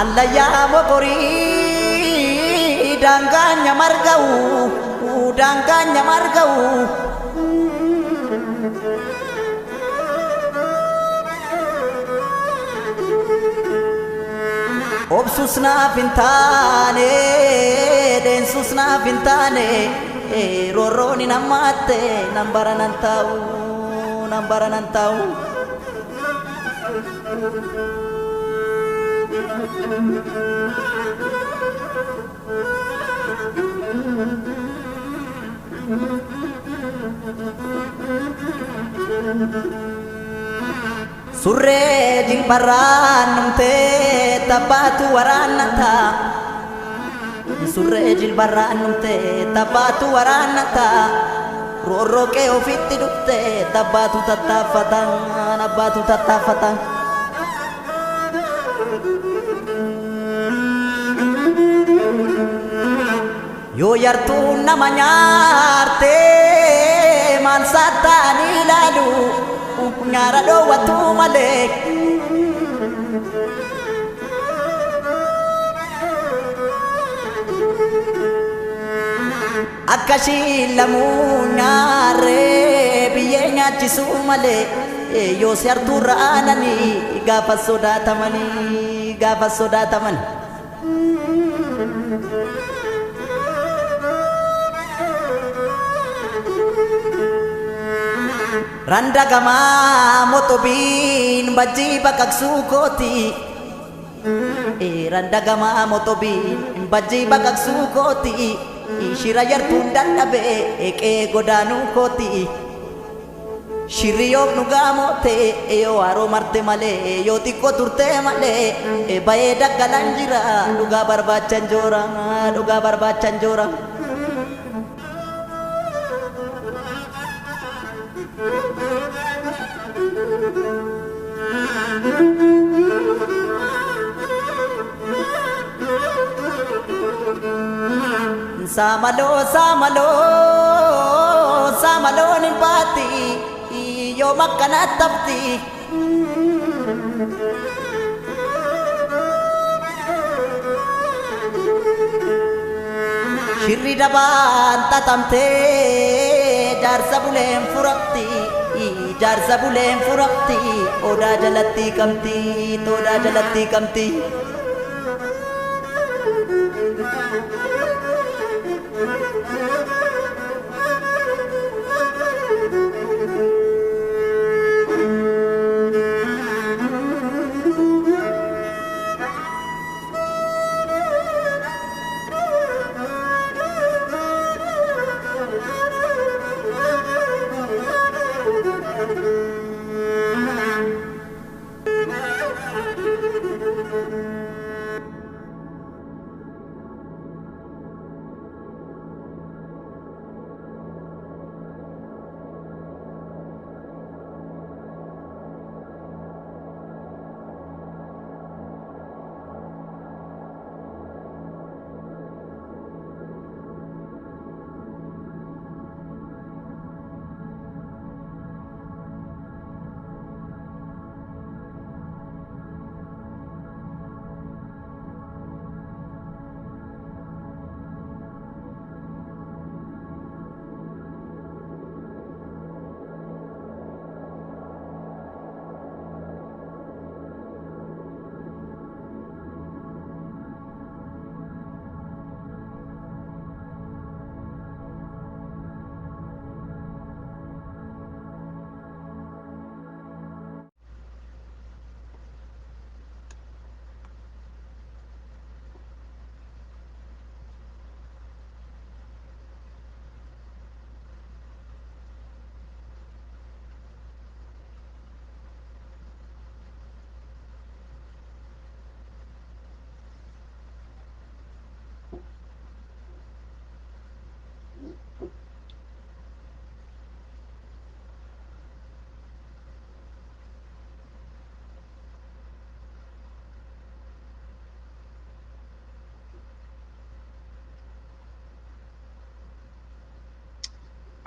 Allayyaa mogorii daangaan nyamarga'u daangaan nyamarga'u. Obsus naaf hin taane deensus naaf hin taane roorroon hin hammaatte nan bara nan taa'u nan bara nan taa'u. Surree jilbarraan numtee tabbaatu waraannata. Surree jilbarraan numtee tabbaatu waraannata. Roorroo qe'ee ofitti dhuftee tabbaatu tattaaffata abbaatu tattaaffata. Yoo yartuun nama nyaarte maal saataanii ilaalu nyaara dhoowwatu malee. Akka shiilamuu nyaarree biyyee nyaachisuu malee yoo si hartuurra aananii gaafa sodaatamanii gaafa sodaataman. Randa gamaa motobiin bajjii baqaqsuu kooti. Randa gamaa motobiin bajjii baqaqsuu kooti. Shira yartuun dadhabee eeqee godaanuu kooti. Shirri yoom dhugaa moote yoo haroo marte malee yoo xiqqoo turte malee bayee daggalaan jira dhugaa barbaachan joora dhugaa barbaachan joora. Saamaloo saamaloo saamaloon hin baati yoo makkanatti tafti. Shirri dabaan xaxamtee jaarsa buleen furamti jaarsa buleen furamti odaa jalatti qabdi odaa jalatti qabdi.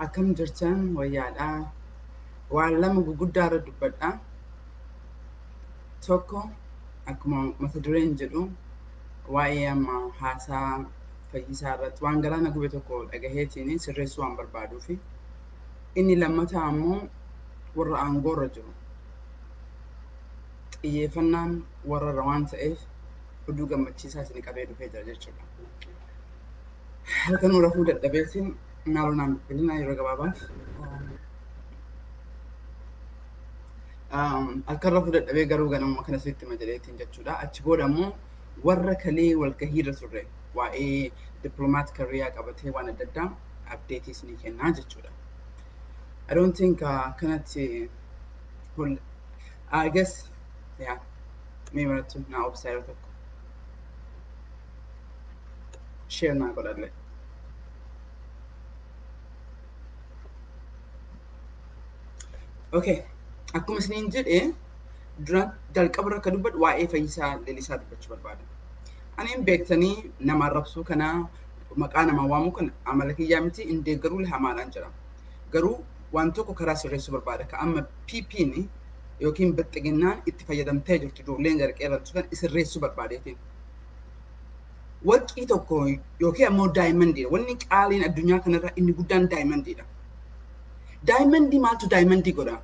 Akkam jirtan wayyaadhaa. Waan lama guguddaa irra dubbadha. Tokko, Akkuma mata dureen jedhu, waa'ee amma haasaa Fayyisaa irratti waan galaana gube tokko dhagaheetiin sirreessuu waan barbaaduufi. Inni lammataa ammoo warra aangoorra jiru. Xiyyeeffannaan warrarra waan ta'eef oduu gammachiisaa isin qabee dhufee jira jechuudha. Halkanuu rafuu dadhabeetiin maaloo naan bilbilinaa yeroo gabaabaaf. Halkan rafuu dadhabee garuu ganamuma kana sitti hima jedheetiin jechuudha. Achi booda ammoo warra kalee walgahiirra turre waa'ee diplomat career qabatee waan adda addaa update isinii kennaa jechuudha. I don't think kanatti I guess, yeah, mee marattu naa obsaa yeroo tokko share naa godhallee. Okay. Akkuma isiniin jedhe, dura jalqaba irra akka dubbadhu waa'ee Fayyisaa Leellisaa dubbachuu barbaada. Ani hin beektanii, nama arrabsuu kana, maqaa namaa waamuu kana amala kiyyaa miti, hin deeggaruu, hamaadhaan jira. Garuu waan tokko karaa sirreessuu barbaada. Ka amma PP'n yookiin Bilxiginnaan itti fayyadamtee jirtu, ijoolleen jarqeerrantu kan sirreessuu barbaadeetiin. Warqii tokko yookiin ammoo daayimandiidha. Wanni qaaliin addunyaa kanarra inni guddaan daayimandiidha. Daayimandii maaltu daayimandii godha?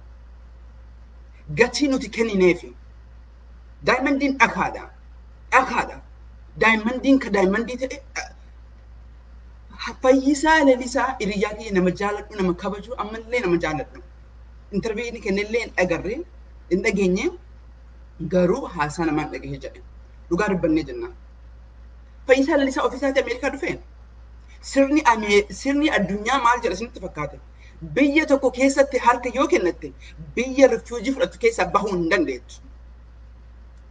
Gatii nuti kennineefi. Daayimandiin dhakaadha. Dhakaadha. Daayimandiin ka daayimandii ta'e Fayyisaa Lalisaa hiriyaa kiyya, nama jaaladhu, nama kabaju, ammallee nama jaaladhu. Interview inni kennellee hin agarre, hin dhageenye, garuu haasaa namaan dhagahe jedhe. Dhugaa dubbannee jenna. Fayyisaa Lalisaa ofiisaatii Ameerikaa dhufee sirni addunyaa maal jedha isinitti fakkaate? Biyya tokko keessatti harka yoo kennatte, biyya refugee fudhattu keessaa bahuu hin dandeettu.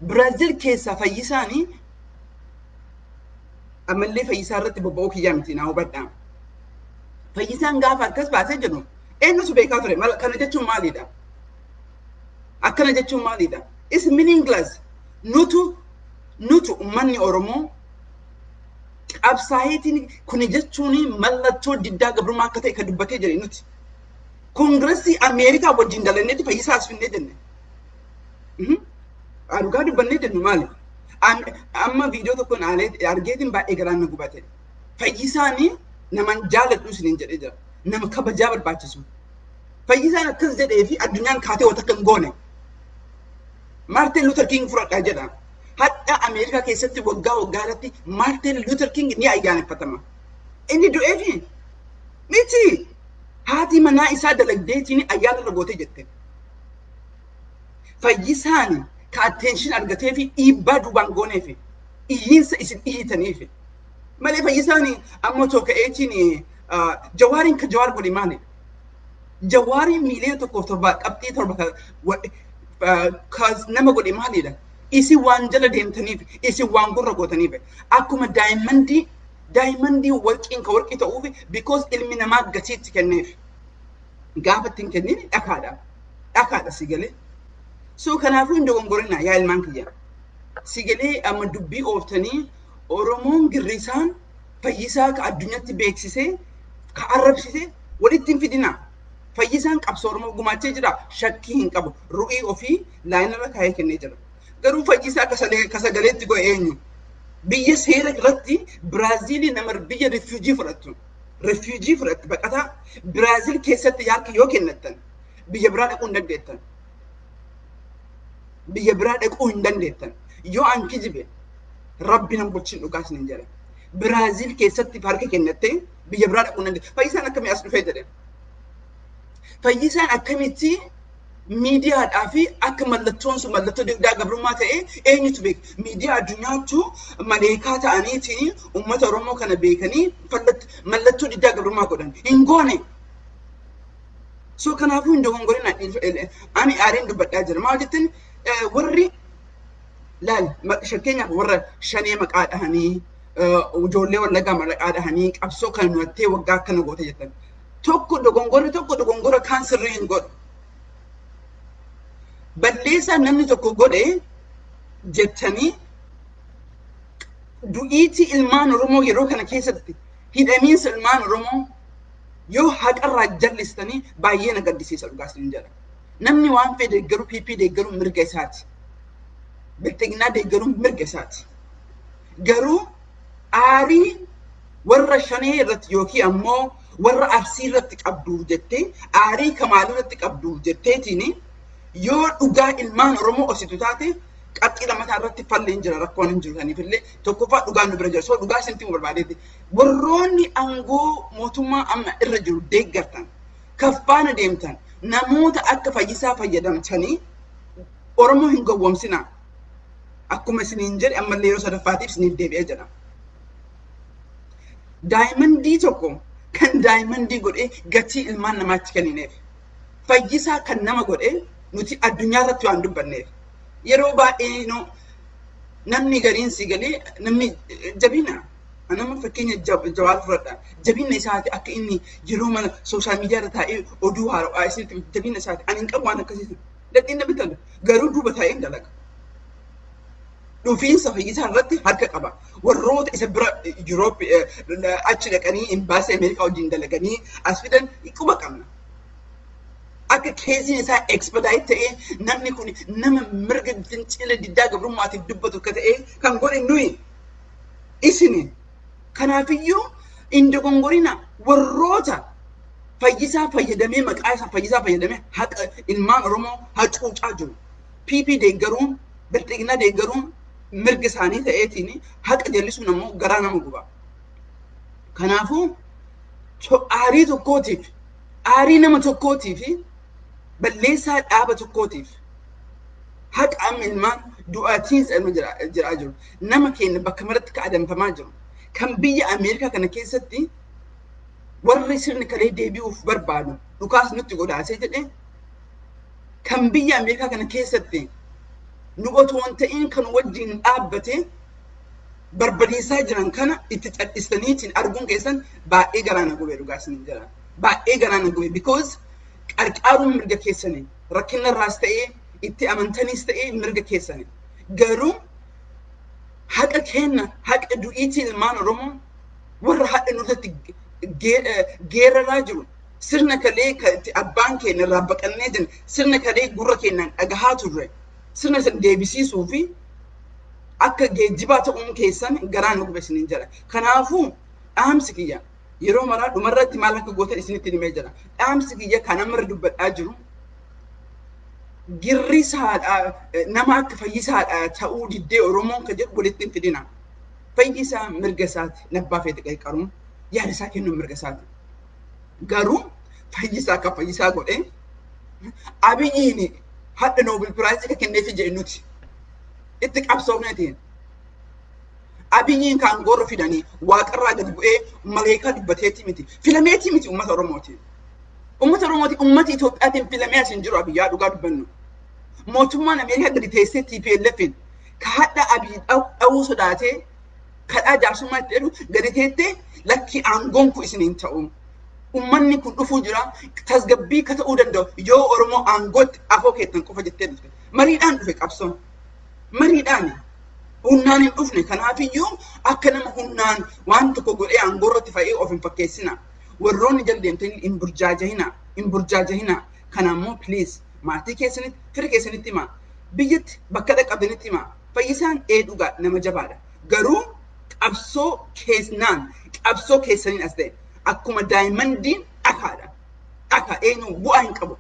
Biraazil keessaa Fayyisaanii, ammallee Fayyisaa irratti bobba'uu kiyyaa miti, naa hubadhaa. Fayyisaan gaafa akkas baasee jedhu eenyutu beekaa ture? Kana jechuun maalidha? Akkana jechuun maalidha? Is meaningless. Nutu uummanni Oromoo qabsaayeetiin kuni jechuun mallattoo diddaa gabrummaa akka ta'e kan dubbatee jire nuti. Koongiresii Ameerikaa wajjin dalanneetti Fayyisaa as finnee jenne. Dhugaa dubbannee jennu maali? Amma viidiyoo tokkoon argeetiin baay'ee garaan na gubate. Fayyisaanii naman jaaladhu isiniin jedhee jira. Nama kabajaa barbaachisu. Fayyisaan akkas jedhee fi addunyaan kaatee wanta akka hin goone. Maartin Luther King fudhadhaa jedha. Hadha Ameerikaa keessatti waggaa waggaatti Maartin Luther King ni ayyaaneffatama. Inni du'eefi miti. Haati manaa isaa dalagdeetiin ayyaana irra gootee jette. Fayyisaan ka attention argatee fi dhiibbaa duubaan gooneef, iyyiinsa isin iyyitaniif. Malee Fayyisaan amma otoo ka'eetiin Jawaariin ka Jawaar godhe maali? Jawaariin 1.7 miiliyoona ka nama godhe maalidha? Isin waan jala deemtaniif, isin waan gurra gootaniif, akkuma daayimandii warqiin ka warqii ta'uuf because ilmi namaa gatiitti kenneef. Gaafa ittiin kennin dhakaadha. Dhakaadha, si galee. So kanaafuu hin dogongorina yaa ilmaan kiyya. Si galee, amma dubbii ooftanii Oromoon girrisaan Fayyisaa ka addunyaatti beeksisee ka arrabsisee walitti hin fidina. Fayyisaan qabsoo Oromoo gumaachee jira, shakkii hin qabu. Ru'ii ofii laayinarra kaayee kennee jira. Garuu Fayyisaa ka sagaleetti godhe eenyu? Biyya seera irratti Biraaziilii nama biyya refugee fudhattu. Refugee fudhatti, baqataa Biraazil keessatti harka yoo kennattan biyya biraa dhaquu hin dandeettan. Biyya biraa dhaquu hin dandeettan. Yoo an kijibe Rabbi nan bulchin, dhugaa isiniin jedha. Biraazil keessatti harka kennattee biyya biraa dhaquu hin dandeettu. Fayyisaan akkamii as dhufee jedhe? Fayyisaan akkamitti miidiyaadhaa fi akka mallattoon sun mallattoo diddaa gabrummaa ta'e eenyutu beeka? Miidiyaa addunyaattu maleekaa ta'aniitiin uummata Oromoo kana beekanii mallattoo diddaa gabrummaa godhan. Hin goone. So kanaafuu hin dogongorina. Ani aareen dubbadhaa jira. Maal jettan warri laal, fakkeenyaaf warra Shanee maqaa dhahanii, ijoollee Wallaggaa maqaa dhahanii qabsoo kana nuwattee waggaa akkana goote jettan. Tokko dogongorri tokko dogongora kaan sirrii hin godhu. Balleessaa namni tokko godhe jettanii du'iitii ilmaan Oromoo yeroo kana keessatti, hidhamiinsa ilmaan Oromoo yoo haqarraa jallistanii baay'ee na gaddisiisa, dhugaa isiniin jedha. Namni waan fedhe deeggaru, PP deeggaru mirga isaati. Bilxiginnaa deeggaruun mirga isaati. Garuu aarii warra Shanee irratti yookiin ammoo warra Arsii irratti qabduuf jettee, aarii Kamaal irratti qabduuf jetteetiin yoo dhugaa ilmaan Oromoo ositu taate, qabxii lammataa irratti falli hin jira, rakkoon hin jiru. Saniif illee tokkoffaa dhugaan nu bira jira. So dhugaa isinitti himuu barbaadeeti. Warroonni aangoo mootummaa amma irra jiru deeggartan, kaffaana deemtan, namoota akka Fayyisaa fayyadamtanii Oromoo hin gowwoomsinaa. Akkuma isiniin jedhe, ammallee yeroo sadaffaatiif isiniif deebi'ee jedha. Diamondii tokko kan diamondii godhee gatii ilmaan namaatti kennineef. Fayyisaa kan nama godhee nuti addunyaa irratti waan dubbanneef. Yeroo baay'ee namni gariin si galee namni jabina. Nama fakkeenya Jawaar fudhadha. Jabina isaati akka inni yeroo mana social media irra taa'ee oduu haaraa isinitti, jabina isaati. Ani hin qabu waan akkasii. Dadhiin na bitan garuu duuba taa'ee hin dalaga. Dhufiinsa Fayyisaa irratti harka qaba. Warroota isa bira Yuroop achi dhaqanii imbaasii Ameerikaa wajjin dalaganii as fidan quba qabna. Akka caseiin isaa expedite ta'ee, namni kun nama mirga fincila diddaa gabrummaatiif dubbatu akka ta'e kan godhe nuyi isini. Kanaafiyyuu hin dogongorina. Warroota Fayyisaa fayyadamee, maqaa isaa Fayyisaa fayyadamee haqa ilmaan Oromoo hacuucaa jiru. PP deeggaruun, Bilxiginnaa deeggaruun mirga isaanii ta'eetiin, haqa jallisuun ammoo garaa nama guba. Kanaafuu aarii tokkootiif, aarii nama tokkootiif, balleessaa dhaaba tokkootiif haqa amma ilmaan du'aatiinsa ilma jiraa jiru. Nama keenya bakka maratti ka adamfamaa jiru. Kan biyya Ameerikaa kana keessatti warri sirni kalee deebi'uuf barbaadu dhukaas nutti godaasee jedhee, kan biyya Ameerikaa kana keessatti nu otoo hin ta'in kan wajjin dhaabbate barbadeessaa jiran kana itti cal'istaniitiin arguun keessan baay'ee garaa na gube, dhugaa isiniin jedha. Baay'ee garaa na gube, because qarqaaruun mirga keessanii, rakkina irraas ta'ee itti amantaniis ta'ee mirga keessanii. Garuu haqa kenna, haqa du'iitii ilmaan Oromoo warra hadha nurratti geeraraa jiru, sirna kalee itti abbaan keenya irraa baqannee jiran, sirna kalee gurra keenyaan dhagahaa turre, sirna san deebisiisuu fi akka geejjibaa ta'uun keessan garaa nu gube isiniin jedha. Kanaafuu dhaamsi kiyya yeroo maraa dhumarratti maal akka gootan isinitti himee jira. Dhaamsi kiyya kan amma irra dubbadhaa jiru, girrisaadha, nama akka Fayyisaadha ta'uu diddee Oromoon kan jedhu walitti hin fidina. Fayyisaa mirga isaati, nabbaa feete qarqaruun, yaada isaa kennuun mirga isaati. Garuu Fayyisaa akka Fayyisaa godhee Abiyyiin hadha Nobel Prizeii kan kenneefi jedhe nuti itti qabsoofneetiin. Abiyyiin kan gorra fidanii waaqarraa gadi bu'ee maleekaa dubbateetii miti. Filameetii miti uummata Oromootiin. Uummata Oromootiin, uummata Itoophiyaatiin filamee as hin jiru Abiyyaa, dhugaa dubbannu. Mootummaan Ameerikaa gadi teessee TPLFin ka hadha Abiy dha'uu sodaatee kadhaa jaarsummaa itti jedhu gadi teettee, lakkii, aangoon kun isiniin ta'u. Uummanni kun dhufuu jira, tasgabbii ka ta'uu danda'u yoo Oromoo aangootti afoo keettan qofa jettee dhufte. Mariidhaan dhufe qabsoon. Mariidhaan. Humnaan hin dhufne. Kanaafiyyuu akka nama humnaan waan tokko godhee aangoo irratti fa'ee of hin fakkeessina. Warroonni jala deemtanii hin burjaajahina. Hin burjaajahina. Kana immoo please maatii keessanitti, fira keessanitti himaa. Biyyatti bakka dhaqqabdanitti himaa. Fayyisaan ee dhugaa nama jabaadha. Garuu qabsoo keessnaan, qabsoo keessaniin as ta'e. Akkuma diamondiin dhakaadha. Dhakaa eenyu bu'aa hin qabu.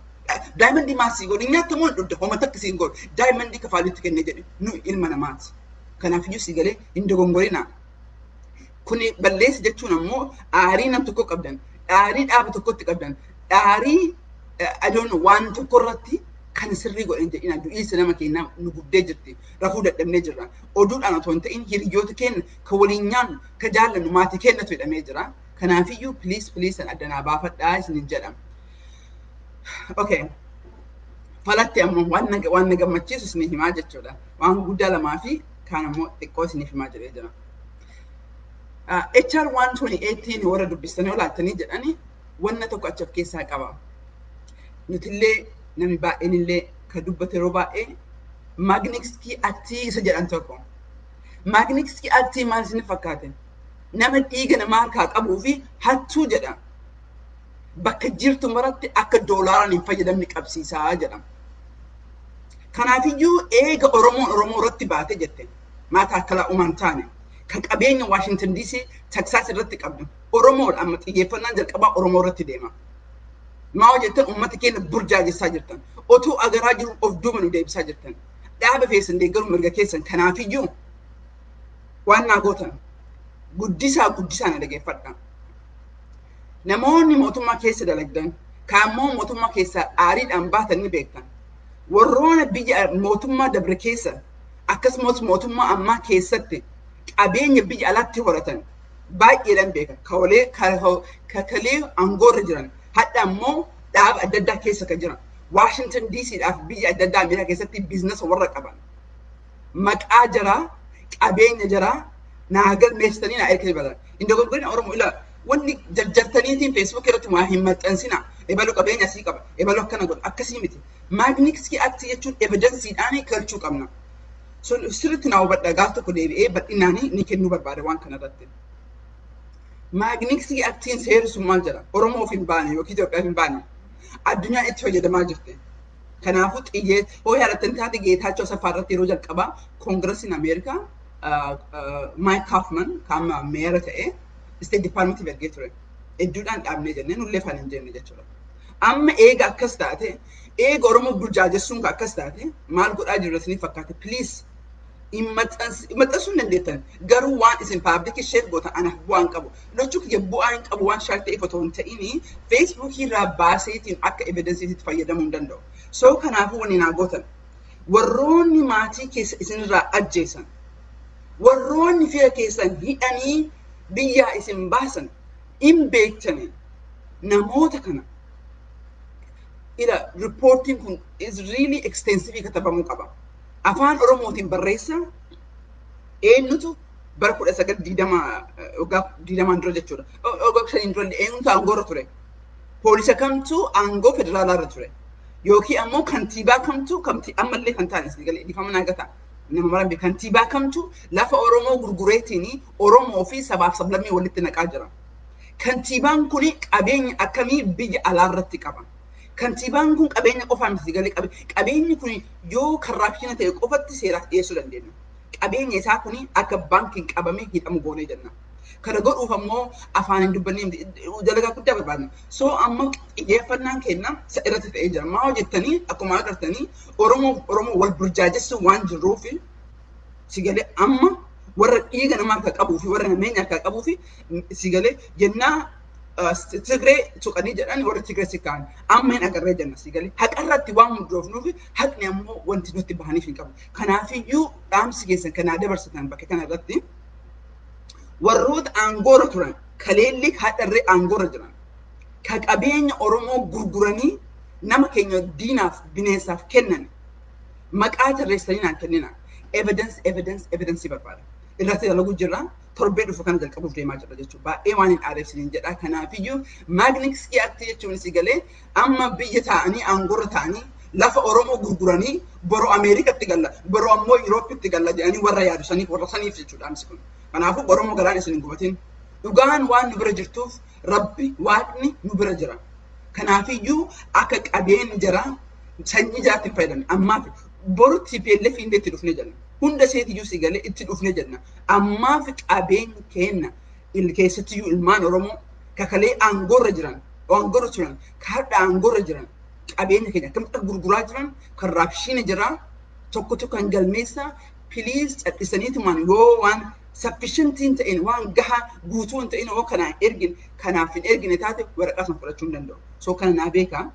Diamondii maal sii godhu? Nyaata moo dhugda? Homa takka siin godhu. Diamondii kafaalitti kennee jedhe nu ilma namaati. Kanaafiyyuu si galee hin dogongorinaa. Kuni balleessi jechuun ammoo aarii nam tokko qabdan, aarii dhaaba tokkotti qabdan, aarii adoon waan tokko irratti kan sirrii godhan jedhina. Du'iinsa nama keenyaa nu gubdee jirti. Rafuu dadhabnee jirra. Oduudhaan otoo hin ta'in hiriyoota keenya kan waliin nyaannu, kan jaallannu, maatii keenyatu hidhamee jira. Kanaafiyyuu please, please addanaa baafadhaa isiniin jedha. Okay. Falatti ammoo waan na gammachiisu isinii himaa jechuudha. Waan guddaa lamaa fi kaan ammoo xiqqoo isiniif himaa jedhee jira. HR 128 warra dubbistanii olaaltanii jedhanii wanna tokko achi of keessaa qaba. Nutillee namni baay'een illee kan dubbate yeroo baay'ee Magnitsky Actii isa jedhan tokko. Magnitsky Actii maal isin fakkaate? Nama dhiiga namaa harkaa qabuu fi hattuu jedha. Bakka jirtu maratti akka doolaaraan hin fayyadamne qabsiisaa jedhama. Kanaafiyyuu eega Oromoon Oromoo irratti baate jette maata akkalaa uumaan taane kan qabeenya Washington DC, Texas irratti qabdu Oromoodha. Amma xiyyeeffannaan jalqabaa Oromoo irratti deema. Maa jettan uummata keenya burjaajessaa jirtan. Otuu agaraa jiru of duuba nu deebisaa jirtan. Dhaaba keessan deeggaruu mirga keessan. Kanaafiyyuu waan naa gootan guddisaa guddisaa na dhageeffadha. Namoonni mootummaa keessa dalagdan kaammoo mootummaa keessaa aariidhaan baatan ni beektan. Warroona biyya mootummaa dabre keessa akkasumas mootummaa ammaa keessatti qabeenya biyya alaatti horatan baay'eedhaan beeka. Kawalee kakalee aangoorra jiran hadha ammoo dhaaba adda addaa keessa kan jiran. Washington DCdhaaf biyya adda addaa Ameerikaa keessatti business warra qaban. Maqaa jaraa, qabeenya jaraa naa galmeessitanii naa erga balan. Inni dogoggorina Oromoo ilaa wanni jarjartaniitiin Facebook irratti waa hin maxxansina. Ebalu qabeenya asii qaba. Ebalu akkana godha. Akkasii miti. Magnitsky Act jechuun evidenceiidhaan galchuu qabna. Sirriitti naa hubadha. Gaaf tokko deebi'ee bal'inaan ni kennuu barbaada waan kanarratti. Magnitsky Actiin seerri sun maal jedha? Oromoof hin baane yookiin Itoophiyaaf hin baane. Addunyaan itti fayyadamaa jirti. Kanaafuu xiyyee hoo yaadattan taate Geetaachoo Asaffaa irratti yeroo jalqabaa Koongiresiin Ameerikaa Mike Coffman kan mayor ta'e State Department ergee ture. Hedduudhaan dhaabnee jennee nullee afaan hin jenne jechuudha. Amma eega akkas taate, eega Oromoo burjaajessuun akkas taate, maal godhaa jirra isiniif fakkaate? Please maxxansuu hin dandeettan, garuu waan isin public share gootan anaaf bu'aa hin qabu. Lachuu kiyya bu'aa hin qabu. Waan share ta'eef otoo hin ta'ini Facebookii irraa baaseetiin akka evidenceiitti fayyadamuu hin danda'u. So kanaafuu wanni naa gootan, warroonni maatii keessa isinirraa ajjeesan, warroonni fira keessan hidhanii biyyaa isin baasan hin beektani namoota kana. Ila reportiin kun is really extensive, katabamuu qaba. Afaan Oromootiin barreessa. Eenyutu bara 1920, waggaa 20n dura jechuudha. Waggaa 5n dura eenyutu aangoorra ture? Poolisa kamtu aangoo federaalaa irra ture? Yookiin ammoo kantiibaa kamtu kamti ammallee kan ta'an isin galee dhiifama naa gata. Nama maran kantiibaa kamtu lafa Oromoo gurgureetiin Oromoo fi sabaaf sablammii walitti naqaa jira? Kantiibaan kun qabeenya akkamii biyya alaarratti qaba? Kantiibaan kun qabeenya qofaa miti galee qabe. Qabeenyi kun yoo corruption ta'e qofatti seeraaf dhiyeessuu dandeenya. Qabeenya isaa kun akka baankiin qabamee hidhamu goonee jenna. Kana godhuuf ammoo afaan hin dubbannee dalagaa guddaa barbaadna. So amma xiyyeeffannaan keenya isa irratti ta'ee jira. Maa hojjettanii akkuma agartanii Oromoo wal burjaajessuu waan jirruuf si galee amma warra dhiiga nama harkaa qabuu fi warra nameenya harkaa qabuu fi si galee jennaa Tigree tuqanii jedhan warri Tigree si ka'an amma hin agarree jenna. Si galee haqarratti waan hundoofnuuf haqni ammoo wanti nutti bahaniif hin qabu. Kanaafiyyuu dhaamsi keessan kanaa dabarsitan bakka kana irratti warroota aangoorra turan, kaleelli hadharree aangoorra jiran, ka qabeenya Oromoo gurguranii nama keenya diinaaf bineensaaf kennan maqaa tarreessanii naan kennina. Evidence, evidence, evidence barbaada. Irratti dalaguu jirra. Torbee dhufu kana jalqabuuf deemaa jirra jechuudha. Baay'ee waan hin aareefsiniin jedha. Kanaafiyyuu Magnitsky Act jechuun si galee amma biyya taa'anii aangoorra taa'anii lafa Oromoo gurguranii boru Ameerikatti galla, boru ammoo Yuroopitti galla jedhanii warra yaadu saniif, warra saniif jechuudha dhaamsi kun. Kanaafuu Oromoo galaan isin hin gubatin. Dhugaan waan nu bira jirtuuf Rabbi Waaqni nu bira jira. Kanaafiyyuu akka qabeenyi jara sanyii jaraatti hin fayyadamne. Ammaaf boru TPLF illee itti dhufnee jenna. Hunda seetiyyuu si galee itti dhufnee jenna. Ammaaf qabeenyi keenya keessattiyyuu ilmaan Oromoo kakalee aangoorra jiran, aangoorra turan, kaadha aangoorra jiran, qabeenya keenya akkamitti akka gurguraa jiran, corruption jira, tokko tokko kan galmeessa. Please cal'isaniitumaan yoo waan sufficient hin ta'in, waan gahaa guutuu hin ta'in yoo kanaan ergin kanaaf hin ergine taate waraqaa sana fudhachuu hin danda'u. So kana naa beekaa.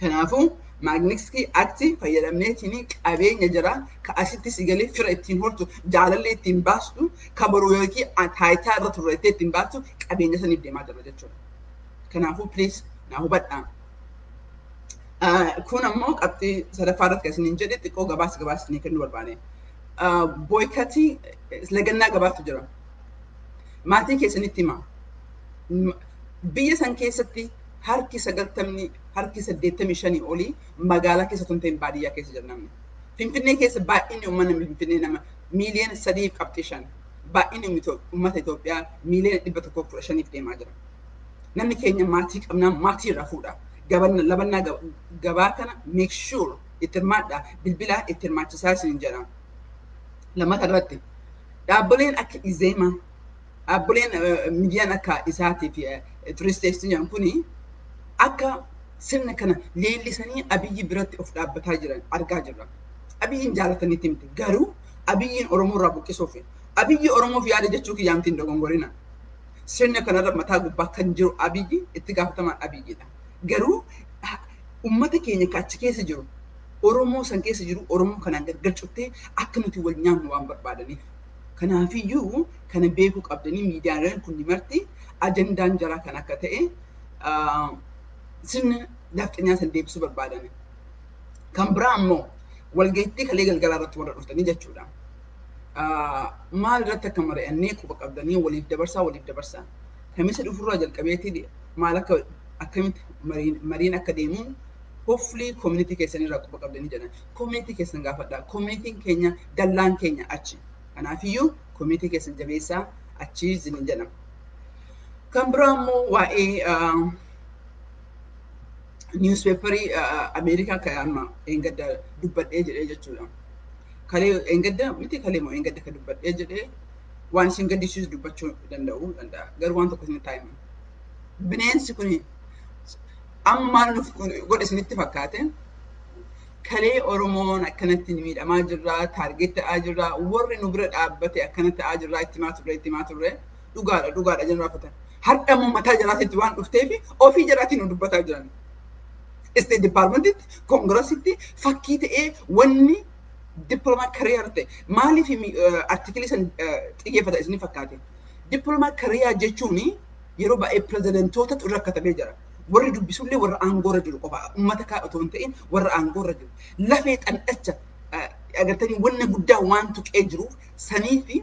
Kanaafuu Magnitsky Act fayyadamneetiin qabeenya jira ka asitti si galee fira ittiin hortu, jaalallee ittiin baastu, ka boru yookiin taayitaa irra turreettee ittiin baastu qabeenya saniif deemaa jira jechuudha. Kanaafuu please naa hubadhaa. Kun ammoo qabxii sadaffaa irratti kan isiniin jedhe xiqqoo gabaasa gabaasa isinii kennuu barbaade. Boycottii lagannaa gabaatu jira. Maatii keessanitti himaa. Biyya san keessatti harki 90, harki 85 olii magaalaa keessa tun ta'in baadiyyaa keessa jira namni. Finfinnee keessa baay'inni uummanni Finfinnee nama miiliyoona 3.5. Baay'inni uummata Itoophiyaa miiliyoona 115f deemaa jira. Namni keenya maatii qabnaa maatii irraa fuudha. Labannaa gabaa kana make sure Itti hirmaadhaa, bilbilaa itti hirmaachisaa isin jedha. Lammata irratti dhaabbileen akka Izeemaa, dhaabbileen miidiyaan akka isaatii fi turisteessi jedhan kuni akka sirna kana leellisanii Abiyyi biratti of dhaabbataa jiran argaa jirra. Abiyyiin jaalataniitti miti, garuu Abiyyiin Oromoo irraa buqqisuuf, Abiyyi Oromoof yaada jechuu kiyyaa miti, hin dogongorina. Sirna kanarra mataa gubbaa kan jiru Abiyyi, itti gaafatamaan Abiyyidha. Garuu uummata keenya kan achi keessa jiru, Oromoo san keessa jiru, Oromoo kanaan gargar cuttee akka nuti wal nyaannu waan barbaadaniif. Kanaafiyyuu kana beekuu qabdanii, miidiyaaleen kun marti ajandaan jaraa kan akka ta'e sirna nafxanyaa san deebisuu barbaadan. Kan biraa ammoo walgaittii kalee galgalaa irratti warra dhuftanii jechuudha. Maal irratti akka mari'annee quba qabdanii, waliif dabarsaa, waliif dabarsaa. Kamisa dhufurraa jalqabeetii maal akka akkamitti mariin akka deemu hopefully community keessan irraa quba qabdanii jedhan. Community keessan gaafadhaa. Communityn keenya dallaan keenya achi. Kanaafiyyuu community keessan jabeessaa achi isiniin jedhama. Kan biraa immoo waa'ee newspaperii Ameerikaa kan amma eengadda dubbadhee jedhee jechuudha. Kalee eengadda miti, kalee moo eengadda kan dubbadhee jedhee, waan isin gaddisiisu dubbachuu danda'u danda'a. Garuu waan tokko isin taa'ima. Bineensi kun amma maal nuuf godhe isinitti fakkaate? Kalee Oromoon akkanatti miidhamaa jirra, target ta'aa jirra, warri nu bira dhaabbate akkana ta'aa jirra, itti himaa turre, itti himaa turre, dhugaadha, dhugaadha jennu raafatan. Har'a immoo mataa jalaatitti waan dhufteef ofii jalaatiin nu dubbataa jiran. State Departmentitti, Congressitti fakkii ta'ee wanni diplomat career ta'e maaliif articleii san xiyyeeffata isin fakkaate? Diplomat career jechuun yeroo baay'ee pirezidantootatu irra katabee jira. Warri dubbisullee warra aangoorra jiru qofa. Uummata kaa otoo hin ta'in warra aangoorra jiru. Lafee xandhacha agartanii wanna guddaa waan tuqee jiruuf sanii fi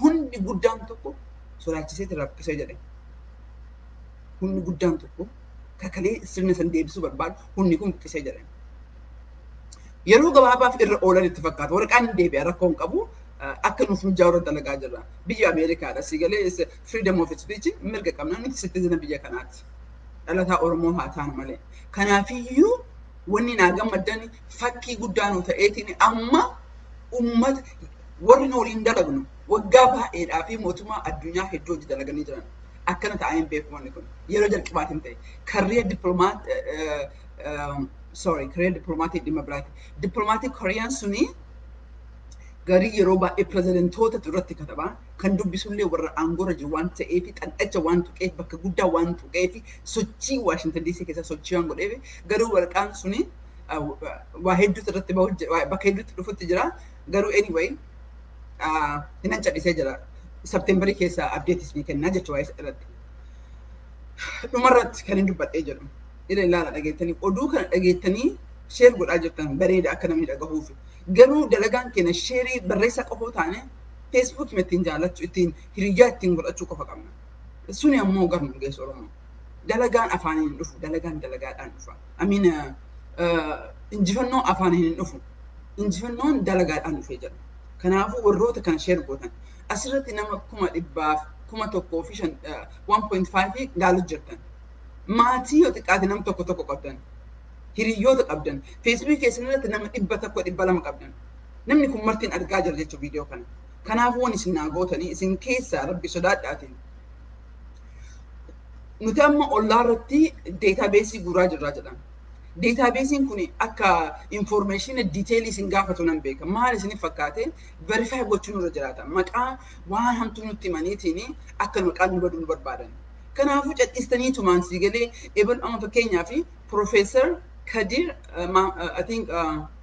hundi guddaan tokko sodaachisee rakkisee jedhe. Humni guddaan tokko kakalee sirna san deebisuu barbaadu humni kun buqqisee jedhe. Yeroo gabaabaaf irra oolan itti fakkaata. Waraqaan deebi'a, rakkoo hin qabu. Akka nuuf mijaa'u irra dalagaa jirra. Biyya Ameerikaadha. Si galee freedom of speech mirga qabna. Nuti citizen biyya kanaati. Dhalataa Oromoo haa taanu malee. Kanaafiyyuu wanni naa gammaddan fakkii guddaa nu ta'eetiin amma uummata warri nu waliin dalagnu waggaa baay'eedhaa fi mootummaa addunyaa hedduu hojii dalaganii jiran. Akkana ta'anii hin beeku wanni kun. Yeroo jalqabaatiin ta'e. Career diplomat, sorry, career diplomatii dhimma biraati. Diplomatic careeraan suni garii yeroo baay'ee pirezidantoota irratti katabaa, kan dubbisullee warra aangoorra jiru waan ta'eef, xandhacha waan tuqeef, bakka guddaa waan tuqeef, sochii Waashintan DC keessa sochii waan godheef, garuu waraqaan suni waa hedduutu irratti bahu, bakka hedduutti dhufutti jira. Garuu anyway hinan cadhisee jira. Septemberii keessa updateis ni kennaa jechuudha waa'ee irratti. Dhumarratti kan hin dubbadhee jedhu. Ila ilaala, dhageettanii oduu kana dhageettanii share godhaa jirtan, bareeda akka namni dhagahuuf. Garuu dalagaan keenya shareii barreessaa qofa taane, Facebookii ittiin jaallachuu, ittiin hiriyyaa ittiin godhachuu qofa qabna. Suni ammoo garnu geessu Oromoo. Dalagaan afaaniin hin dhufu, dalagaan dalagaadhaan dhufa. Amiin, injifannoo afaaniin hin dhufu. Injifannoon dalagaadhaan dhufee jira. Kanaafuu warroota kana share gootan asirratti nama 105,000, 1.5 ilaalu jirtan. Maatii yoo xiqqaate nama tokko tokko qabdan. Hiriyoota qabdan. Facebookii keessan irratti nama 100, 200 qabdan. Namni kun martiin argaa jira jechuudha viidiyoo kana. Kanaafuu waan isin naa gootanii, isin keessaa rabbi sodaadhaatiin. Nuti amma ollaa irratti databaseii guuraa jirraa jedhan. Databaseiin kun akka information detailii isin gaafatu nan beeka. Maal isinif fakkaate? Verify gochuun irra jiraata. Maqaa waan hamtuu nutti himaniitiin akka maqaan nu badu nu barbaadan. Kanaafuu cadhistaniitumaan sii galee ebal amma fakkeenyaaf Profeesar Kadir, I think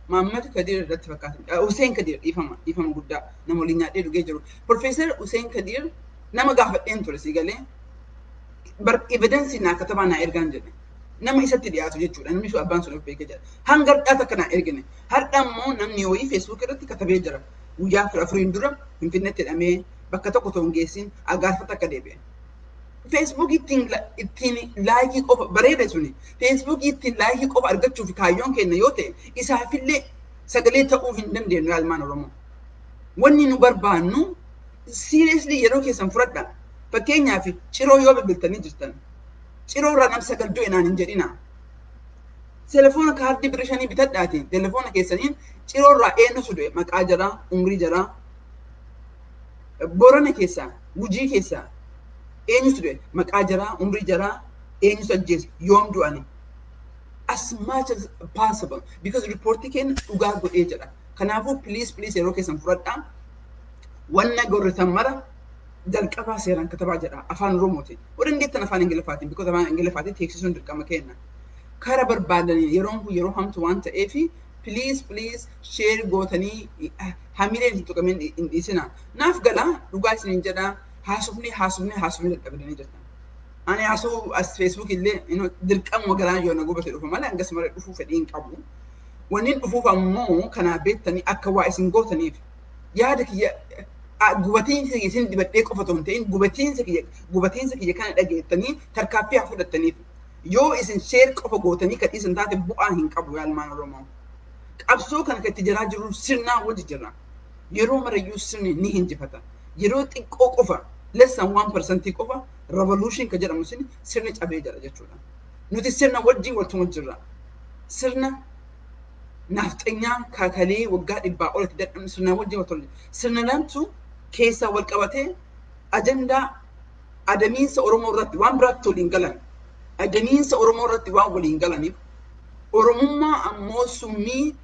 Mahammad Kadir irratti fakkaata. Hussein Kadir, dhiifama, dhiifama guddaa, nama waliin nyaadhee dhugee jiru. Profeesar Hussein Kadir nama gaafadheen ture sii galee. Evidenceii naa katabaa naa ergaan jedhe. Nama isatti dhiyaatu jechuudha. Namni sun abbaan sun of beekee jira. Hanga har'aa takka naa ergine. Har'a immoo namni wayii Facebook irratti katabee jira. Guyyaa 14n dura Finfinneetti hidhamee bakka tokko otoo hin geessin agaarfata akka deebi'e. Facebook ittiin likeii qofa bareeda suni. Facebook ittiin likeii qofa argachuuf kaayyoon keenya yoo ta'e, isaafillee sagalee ta'uu hin dandeenyu yaalmaan Oromoo. Wanni nu barbaannu seriously yeroo keessan fudhadha. Fakkeenyaaf Ciroo yoo bilbiltanii jirtan, Ciroo irraa nam sagal du'e naan hin jedhina. Telefoona kaardii 5 birrii bitadhaati. Telefoona keessaniin Ciroorraa eenyutu du'e, maqaa jaraa, umrii jaraa. Borana keessaa, Gujii keessaa eenyutu du'e, maqaa jaraa, umrii jaraa, eenyutu ajjeese, yoom du'ani. As much as possible, because reportii keenya dhugaa godhee jedha. Kanaafuu please, please, yeroo keessan fudhadhaa. Wanna gorritan mara jalqabaa seeraan katabaa jedha afaan Oromootiin. Yoo dandeettan afaan Ingiliffaatiin, because afaan Ingiliffaatiin teeksisuun dirqama kenna. Kara barbaadaniin yeroon kun yeroo hamtu waan ta'eef, please, please, share gootanii hamileen hin tuqamin hin dhiisina. Naaf gala, dhugaa isiniin jedha, haasofni haasofni haasofni dadhabdanii jirtan. Ani haasoo as Facebook illee dirqamuma garaan yoo na gubate dhufa malee hangas mara dhufuu fedhii hin qabu. Wanni dhufuuf ammoo kanaa beektanii akka waa isin gootaniif yaada kiyya gubatiinsa kiyya isin dibadhee qofa otoo hin ta'in, gubatiinsa kiyya kana dhageettanii tarkaaffii haa fudhattaniif. Yoo isin share qofa gootanii kan isin taate bu'aa hin qabu, yaa ilmaan Oromoo. Qabsoo kana kan itti jiraa jiru sirnaa wajji jirra. Yeroo marayyuu sirni ni hinjifata. Yeroo xiqqoo qofa, less than 1% qofa, revolution kan jedhamu sun sirni cabee jira jechuudha. Nuti sirna wajjin waltuma jirra. Sirna naafxanyaa kaakalee waggaa 100 olitti dadhabne sirna wajjin waltuma jirra. Sirna lamtu keessaa wal qabatee ajandaa adamiinsa Oromoo irratti waan biraatti waliin galan. Adamiinsa Oromoo irratti waan waliin galaniif, Oromummaa ammoo summii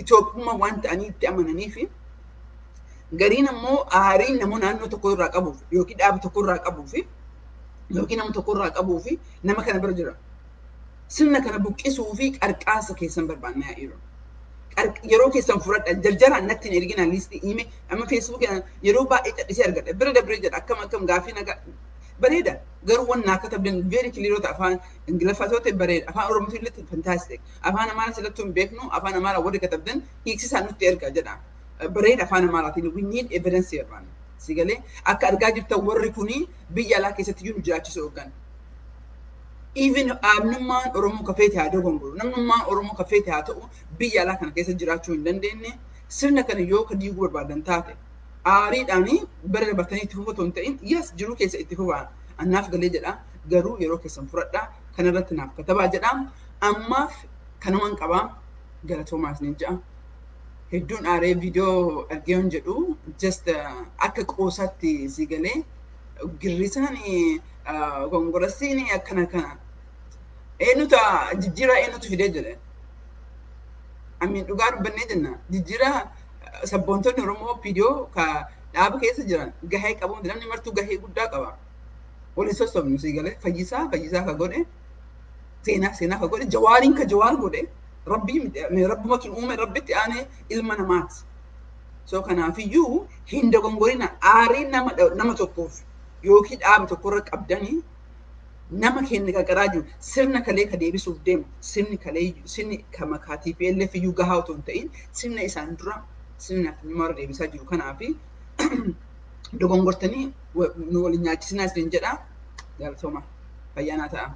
Itoophiyummaa waan ta'anii itti amananii fi gariin ammoo aariin nama naannoo tokko irraa qabuuf yookiin dhaaba tokko irraa qabuuf yookiin nama tokko irraa qabuuf nama kana bira jira. Sirna kana buqqisuu fi qarqaasa keessan barbaannaa yeroo. Yeroo keessan fudhadha, jarjaraan natti hin ergina liistii email. Amma Facebook yeroo baay'ee cadhisee argadha, bira dabree jedha, akkam akkam gaafii nagaa bareeda, garuu wanna akka tabdan very clear ta'e afaan Ingiliffaa yoo ta'e bareeda, afaan Oromoo illee fantastic, afaan Amaaraa silatti hin beeknu, afaan Amaaraa warri katabdan hiiksisaa nutti erga jedha, bareeda. Afaan Amaaraatiin we need evidence barbaanna. Si galee, akka argaa jirtan warri kuni biyya alaa keessatti iyyuu nu jiraachisuu hoggan. Even dhaabnummaan Oromoo kafeete haa dogongoru, namnummaan Oromoo kafeete haa ta'u, biyya alaa kana keessa jiraachuu hin dandeenye. Sirna kana yoo ka diiguu barbaadan taate, aariidhaanii bara dabartanii itti fufatu hin ta'in, yes, jiruu keessa itti fufaa, annaaf galee jedha, garuu yeroo keessan fudhadhaa, kanarratti naaf katabaa jedha. Ammaaf kanumaan qabaa, galatoomaa isiniin jedha. Hedduun aaree viidiyoo argee hin jedhu, just akka qoosaatti si galee girrisaan gongorasiin akkana kana eenyutu jijjiiraa eenyutu fidee jedhe. Amiin, dhugaa dubbannee jenna, jijjiiraa sabboontonni Oromoo viidiyoo ka dhaaba keessa jiran gahee qabu, namni martuu gahee guddaa qaba. Waliin sossobnu, si galee, Fayyisaa Fayyisaa ka godhe, Seenaa Seenaa ka godhe, Jawaariin ka Jawaar godhe, rabbii rabbumatu uume, rabbitti aanee ilma namaati. So kanaafiyyuu hin dogongorina. Aarii nama tokkoof yookiin dhaaba tokkorra qabdanii nama keenya qarqaraa jiru, sirna kalee ka deebisuuf deemu, sirni kalee, sirni ka makaa TPLF iyyuu gahaa otoo hin ta'in, sirna isaan dura sirna nafxanyummaa deebisaa jiru. Kanaafi dogongortanii nu waliin nyaachisinaa isin jedha. Galatooma, fayyaanaa ta'a.